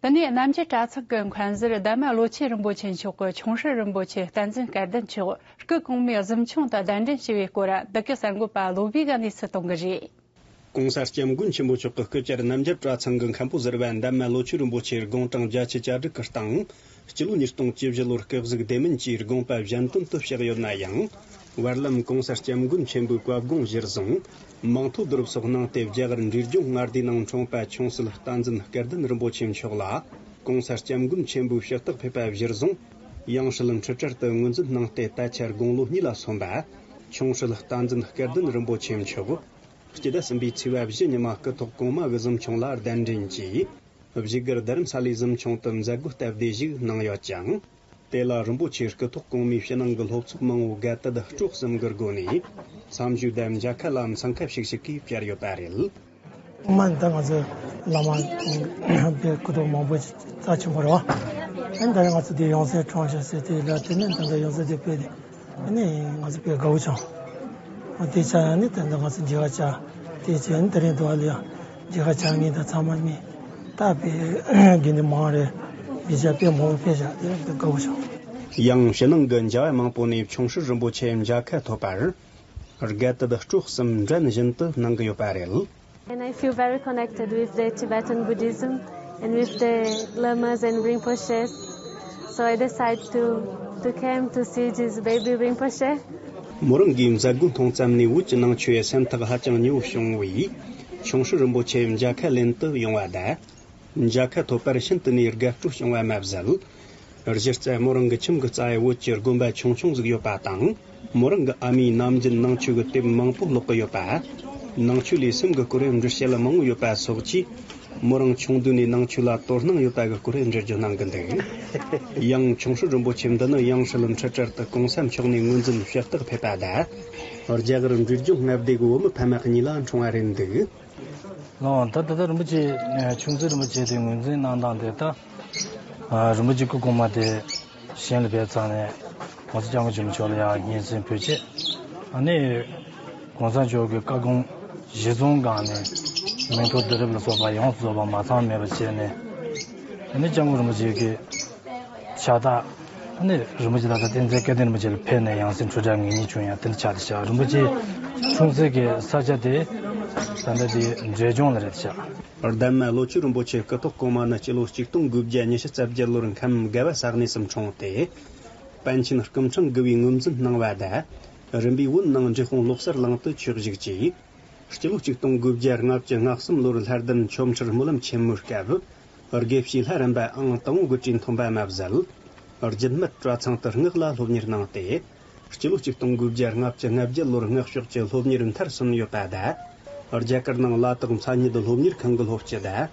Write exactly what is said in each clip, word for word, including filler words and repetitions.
དེ་ནས་རྣམ་རྒྱལ་གྲྭ་ཚང་གི་མཁན་ཟུར་ལྡན་མ་བློ་ཆོས་རིན་པོ་ཆེ་མཆོག་གིས་ཆུང་ཧྲི་རིན་པོ་ཆེ་བསྟན་འཛིན་སྐལ་ལྡན་མཆོག་སྐུ་གོང་མའི་གཟིམ་ཆུང་དུ་གདན་འདྲེན་བྱས་པའི་སྐོར་འདི་གའི་གསར་འགོད་པ་བློ་བྷེ་གིས་གནས་ཚུལ་གཏོང་གི་རེད། ྋགོང་ས་ྋསྐྱབས་མགོན་ཆེན་པོ་མཆོག་གི་སྐུ་བཅར་རྣམ་རྒྱལ་གྲྭ་ཚང་གི་མཁན་པོ་ཟུར་པ་ལྡན་མ་བློ་ཆོས་རིན་པོ་ཆེའི་དགུང་གྲངས་བརྒྱད་ཅུ་གྱ་དྲུག་གི་སྟེང་། སྤྱི་ལོ་ཉིས་སྟོང་བཅུ་བཞི་ལོར་སྐུ་གཟུགས་བདེ་མིན་གྱིས་དགོངས་པ་གཞན་དོན་དུ་གཤེགས་ཡོད་ན་ཡང་། བར་ལམ་ྋགོང་ས་ྋསྐྱབས་མགོན་ཆེན་པོའི་བཀའ་དགོངས་གཞིར་བཟུང་། མིང་ཐོ་བསྡུ་རུབ་སོགས་གནང་སྟེ། རྒྱ་གར་འབྲས་ལྗོངས་མངའ་སྡེའི་ནང་འཁྲུངས་པ་ཆུང་སྲིད་བསྟན་འཛིན་སྐལ་ལྡན་རིན་པོ་ཆེ་མཆོག་ལ་ྋགོང་ས་ྋསྐྱབས་མགོན་ཆེན་པོས་ཕྱག་རྟགས་ཕུལ་བ་གཞིར་བཟུང་། ཡང་སྲིད་འཁྲུལ་བྲལ་དུ་ངོས་འཛིན་གནང་སྟེ། ད་ཆར་དགུང་ལོ་གཉིས་ལ་སོན་པ་ཆུང་སྲིད་བསྟན་འཛིན་སྐལ་ལྡན་རིན་པོ་ཆེ་མཆོག་སྤྱི་ཟླ་གསུམ་པའི་ཚེས་པ་བཞི་ཉི་མ་སྐུ་ཐོག་གོང་མ་གི་གཟིམ་ཆུང་ལ་གདན་འདྲེན་གྱིས། བཞུགས་སྒར་རྡ་རམ་ས་ལའི་གཟིམ་ཆུང་དུ་མཛད་སྒོ་སྟབས་བདེ་ཞིག་གནང་ཡོད་ཅིང་། དེ་ལ་རིན་པོ་ཆེ་སྐུ་ཐོག་གོང་མའི་ཕྱི་ནང་གི་སློབ་ཚོགས་མང་བོ་རྒད་དུ་སྤྲོ་གསུམ་གྱི་སྒོ་ནས་འཚམས་ཞུས་དང་མཇལ་ཁ་ལ་འཚང་ཁ་ཤིག་ཤིག་གིས་བཅར་ཡོད་པ་རེད། ཐོག་མ་ད་ང་ཚོ་བླ་མ་པའི་སྐུ་ཐོག་མང་པོ་རྩ་ཆེན་པོ་རེད་བ། ཨ་ནི་ད་རེས་ང་ཚོ་དེ་ཡང་སེ་འཁྲུངས་ཤག་ཟེར་དེ་ལ་དེ་ནས་ད་ལྟ་ཡང་སེ་དེ་ཕེབས་ཏེ། ཨ་ནི་ང་ཚོ་དཔེ་དགའ་བོ་བྱུང་། ཨ་དེ་ཆ་ཡང་ནི་ད་ལྟ་ང་ཚོ་མཇལ་ཁ་བཅར། དེ་བྱས་ནི་དེ་རིང་དུ་བ་ལ་ཡང་མཇལ་ཁ་བཅར་མཁན་དང་ཚང་མ་ནི་ད་དཔེ་དགེ་འདུན་མང་རེད། མི་ཆ་དཔེ་མང་པོ་ཕེབས་ཤག་དེ་ཡང་དཔེ་དགའ་བོ་བྱུང་། ཡང་ཕྱི་ནང་གི་མཇལ་བ་མང་པོ་ནས་ཆུང་སྲིད་རིན་པོ་ཆེ་མཇལ་ཁ་ཐོབ་པར། རྒད་དུ་སྤྲོ་གསུམ་འགྲན་བཞིན་དུ་གནང་གི་ཡོད་པ་རེད། And I feel very connected with the Tibetan Buddhism and with the lamas and Rinpoches. So I decided to, to came to see this baby Rinpoche. མོ་རང་གིས་མཛད་སྒོ་མཐོང་ཙམ་ནས་བོད་ཀྱི་ནང་ཆོས་སེམས་ཐག་ཧ་ཅང་ཉེ་བོ་བྱུང་བས། ཆུང་སྲིད་རིན་པོ་ཆེ་མཇལ་ཁ་ལེན་དུ་ཡོང་བ་དང་། མཇལ་ཁ་ཐོབ་པར་ཤིན་ཏུ་ནས་དགའ་སྤྲོ་བྱུང་བ་མ་ཟད། གཞི་རྩ་མོ་རང་གི་ཁྱིམ་གྱི་རྩ་བའི་བོད་ཀྱི་དགོན་པ་ཆུང་ཆུང་ཟིག་ཡོད་པ་དང་། མོ་རང་གི་ཨ་མས་ནམ་རྒྱུན་ནང་ཆོས་ཀྱི་དེབ་མང་པོ་ཀློག་གི་ཡོད་པ། ནང་ཆོས་ལས་སེམས་ཀྱི་སྐོར་འདྲི་བཤད་མང་བོ་ཡོད་པ་སོགས་ཀྱིས། མོ་རང་ཆུང་དུས་ནས་ནང་ཆོས་ལ་དོ་སྣང་ཡོད་པ་གི་སྐོར་འགྲེལ་བརྗོད་གནང་གི་འདུག། ཡང་ཆུང་སྲིད་རིན་པོ་ཆེ་འདི་ནི་ཡང་སྲིད་འཁྲུལ་བྲལ་དུ་གོང་ས་མཆོག་ནས་ངོས་འཛིན་ཕྱག་རྟགས་ཕེབས་པ་དང་། རྒྱ་གར་འབྲས་ལྗོངས་མངའ་སྡེ་གི་བོད་མི་ཕ་མ་གཉིས་ལ་འཁྲུངས་པ་རེད་འདུག། ལགས། ད་ད་ལྟ་རིན་པོ་ཆེ་ཆུང་སྲིད་རིན་པོ་ཆེ་དེ་ངོས་འཛིན་གནང་སྟངས་དེ་ད། རིན་པོ་ཆེ་སྐུ་གོང་མ་དེ་གཞན་ལ་ཕེབས་ཚར་ནས་ང་ཚོ་སྐྱབས་མགོན་ཆེན་པོ་མཆོག་ལ་ཡང་སྙན་སེང་ཕུལ་ཆེད། ཨ་ནི་གོང་ས་མཆོག་གི་བཀའ་དགོངས་གཞི་བཟུང་སྒང་ནས་མིང་ཐོ་བསྡུ་རུབ་ལ་སོགས་པ་ཡོངས་སུ་རྫོགས་པ་མ་ཚང་མེད་པ་བྱས་ནས། ཨ་ནི་སྐྱབས་མགོན་རིན་པོ་ཆེ་གི་ཕྱག་རྟགས། ཨ་ནི་རིན་པོ་ཆེ་ད་ལྟ་བསྟན་འཛིན་སྐལ་ལྡན་རིན་པོ་ཆེ་ལ་ཕེབས་ནས་ཡང་སྲིད་འཁྲུལ་བྲལ་ངེས་རྙེད་བྱུང་ཡང་དེ་འདྲ་ཆགས་ཏེ་ཤག། རིན་པོ་ཆེ་འཁྲུངས་སའི་གི་ས་ཆ་དེ་ད་ལྟ་དེ་འབྲས་ལྗོངས་ལ་རེད་ཤག། ལྡན་མ་བློ་ཆོས་རིན་པོ་ཆེ་སྐུ་ཐོག་གོང་མ་ནི་སྤྱི་ལོ་ཆིག་སྟོང་དགུ་བརྒྱ་ཉི་ཤུ་རྩ་བརྒྱད་ལོར་ཁམས་དགའ་བ་ས་གནས་སུ་འཁྲུངས་ཏེ། པཎ་ཆེན་སྐུ་ཕྲེང་དགུ་བའི་ངོས་འཛིན་གནང་བ་དང་། རིམ་པས་བོད་ནང་འབྲས་སྤུངས་ལོ་གསར་གླིང་དུ་ཆོས་བཞུགས་ཀྱིས། སྤྱི་ལོ་ཆིག་སྟོང་དགུ་བརྒྱ་ལྔ་བཅུ་ང་གསུམ་ལོར་ལྷ་ལྡན་ཆོས་འཕྲུལ་སྨོན་ལམ་ཆེན་མོའི་སྐབས། དགེ་བཤེས་ལྷ་རམས་པ་ཨང་དང་པོ་གི་གྲས་ཐོན་པ་མ་ཟད། རྒྱུད་སྨད་གྲྭ་ཚང་དུ་སྔགས་ལ་སློབ་གཉེར་གནང་སྟེ། སྤྱི་ལོ་ཆིག་སྟོང་དགུ་བརྒྱ་ལྔ་བཅུ་ང་བརྒྱད་ལོར་སྔགས་ཕྱོགས་ཀྱི་སློབ་གཉེར་མཐར་སོན་ཡོད་པ་དང་། རྒྱ་གར་ནང་ལ་དྭགས་མཚན་ཉིད་སློབ་གཉེར་ཁང་གི་སློབ་སྤྱི་དང་།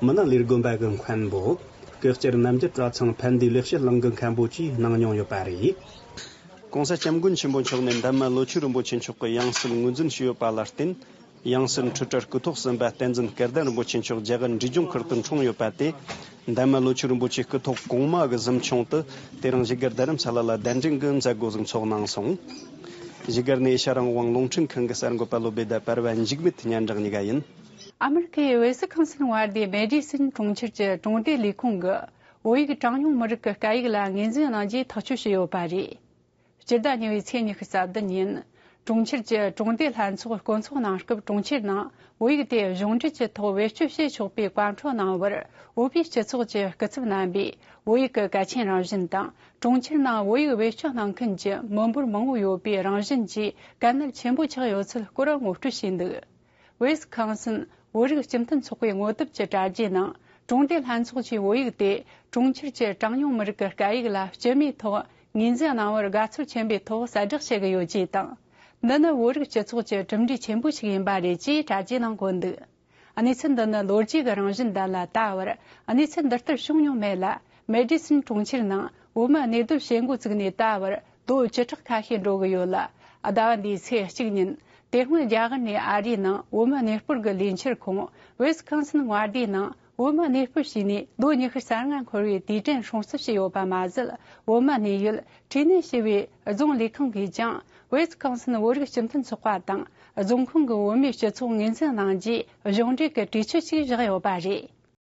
མི་ནང་ལས་དགོན་པ་གི་མཁན་པོ། སྐུ་བཅར་རྣམ་རྒྱལ་གྲྭ་ཚང་ཕན་བདེའི་ལེགས་བཤད་གླིང་གི་མཁན་པོ་བཅས་གནང་མྱོང་ཡོད་པ་རེད། ྋགོང་ས་ྋསྐྱབས་མགོན་ཆེན་པོ་མཆོག་ནས་ལྡན་མ་བློ་ཆོས་རིན་པོ་ཆེ་མཆོག་གི་ཡང་སྲིད་ངོས་འཛིན་ཞུས་ཡོད་པ་ལ་བརྟེན། ཡང་སྲིད་འཁྲུལ་བྲལ་སྐུ་ཐོག་གསུམ་པ་བསྟན་འཛིན་སྐལ་ལྡན་རིན་པོ་ཆེ་མཆོག་རྒྱ་གར་འབྲས་ལྗོངས་ཁུལ་དུ་འཁྲུངས་ཡོད་པ་དེ། ལྡན་མ་བློ་ཆོས་རིན་པོ་ཆེ་སྐུ་ཐོག་གོང་མ་གི་གཟིམ་ཆུང་དུ། དེ་རིང་བཞུགས་སྒར་རྡ་རམ་ས་ལ་ལ་གདན་འདྲེན་གྱི་མཛད་སྒོ་ཟིག་ཚོགས་གནང་སོང་། བཞུགས་སྒར་ནས་ཨེ་ཤ་རང་དབང་རླུང་འཕྲིན་ཁང་གི་གསར་འགོད་པ་བློ་བྷེ་དང་བར་བ་འཇིགས་མེད་སྙན་གྲགས་གཉིས་ཀ་ཡིན། ཨ་མི་རི་ཀའི་ཝེ་སི་ཁོན་སིན་མངའ་སྡེའི་མེ་ཌི་སིན་གྲོང་ཁྱེར་གྱི་གྲོང་སྡེ་ལས་ཁུངས་ཀྱིས་བོད་ཡིག་གྲངས་ཉུང་མི་རིགས་ཀྱི་སྐད་ཡིག་ལ་ངོས་འཛིན་གནང་རྒྱུའི་ཐག་གཅོད་བྱས་ཡོད་པ་རེད། སྤྱི་ཟླ་གཉིས་པའི་ཚེས་ཉི་ཤུ་རྩ་བདུན་ཉིན། གྲོང་ཁྱེར་གྱི་གྲོང་སྡེ་ལྷན་ཚོགས་སྐོང་ཚོགས་གནང་སྐབས། གྲོང་ཁྱེར་ནང་བོད་ཡིག་དེ་གཞུང་འབྲེལ་གྱི་ཐོག་བེད་སྤྱོད་བྱེད་ཆོག་པའི་བཀའ་འཁྲོལ་གནང་བར། བོད་པའི་སྤྱི་ཚོགས་ཀྱི་སྐུ་ཚབ་རྣམ་པས་བོད་ཡིག་གི་གལ་ཆེན་རང་བཞིན་དང་། གྲོང་ཁྱེར་ནང་བོད་ཡིག་བེད་སྤྱོད་གནང་མཁན་གྱི་མི་འབོར་མང་བོ་ཡོད་པའི་རང་བཞིན་བཅས་གལ་གནད་ཆེན་པོ་ཆགས་ཡོད་ཚུལ་སྐོར་ངོ་སྤྲོད་བྱས་འདུག། ཝེ་སི་ཁང་སིན་བོད་རིགས་སྤྱི་མཐུན་ཚོགས་པའི་ངོ་དེབ་ཀྱི་དྲ་རྒྱའི་ནང་། གྲོང་སྡེ་ལྷན་ཚོགས་ཀྱིས་བོད་ཡིག་དེ་གྲོང་ཁྱེར་གྱི་གྲངས་ཉུང་མི་རིགས་ཀྱི་སྐད་ཡིག་ལ་སྤྱི་མོས་ཐོག་ངོས་འཛིན་གནང་བར་དགའ་ཚོར་ཆེན་པོའི་ཐོག་གསལ་བསྒྲགས་བྱེད་ཀྱི་ཡོད་ཅེས་དང་། འདི་ནི་བོད་རིགས་སྤྱི་ཚོགས་ཀྱི་གྲུབ་འབྲས་ཆེན་པོ་ཞིག་ཡིན་པ་རེད་ཅེས་དྲ་རྒྱའི་ནང་བཀོད་འདུག། གནས་ཚུལ་འདི་ནི་ལོ་རྒྱུས་ཀྱི་རང་བཞིན་ལྡན་ལ་ལྟ་བར། གནས་ཚུལ་འདི་ལྟར་བྱུང་མྱོང་མེད་ལ། མེ་ཌི་སིན་གྲོང་ཁྱེར་ནང་བོད་མི་གནས་སྡོད་བྱེད་འགོ་བཙུགས་ནས་ད་བར་ལོ་བཅུ་ཕྲག་ཁ་ཤས་འགྲོ་གི་ཡོད་ལ། ཟླ་བ་འདིའི་ཚེས་གཅིག་ཉིན། དེ་སྔོན་རྒྱ་གར་ནས་ཨ་རིའི་ནང་བོད་མི་གནས་སྤོར་གྱི་ལས་འཆར་ཁོངས་ཝེ་སི་ཁོན་སིན་མངའ་སྡེའི་ནང་བོད་མི་གནས་སྤོར་བྱས་ནས་ལོ་ཉི་ཤུ་རྩ་ལྔ་འཁོར་བའི་དུས་དྲན་སྲུང་བརྩི་བྱས་ཡོད་པ་མ་ཟད། བོད་མི་གནས་ཡུལ་ཁྲིས་ནེ་ཞེས་པའི་རྫོང་ལས་ཁང་གིས་ཀྱང་ཝེ་སི་ཁོན་སིན་བོད་རིགས་སྤྱི་མཐུན་ཚོགས་པ་དང་རྫོང་ཁོངས་ཀྱི་བོད་མིའི་སྤྱི་ཚོགས་ངོས་འཛིན་གནང་རྒྱུའི་གཞུང་འབྲེལ་གྱི་གྲོས་ཆོད་ཅིག་བཞག་ཡོད་པ་རེད།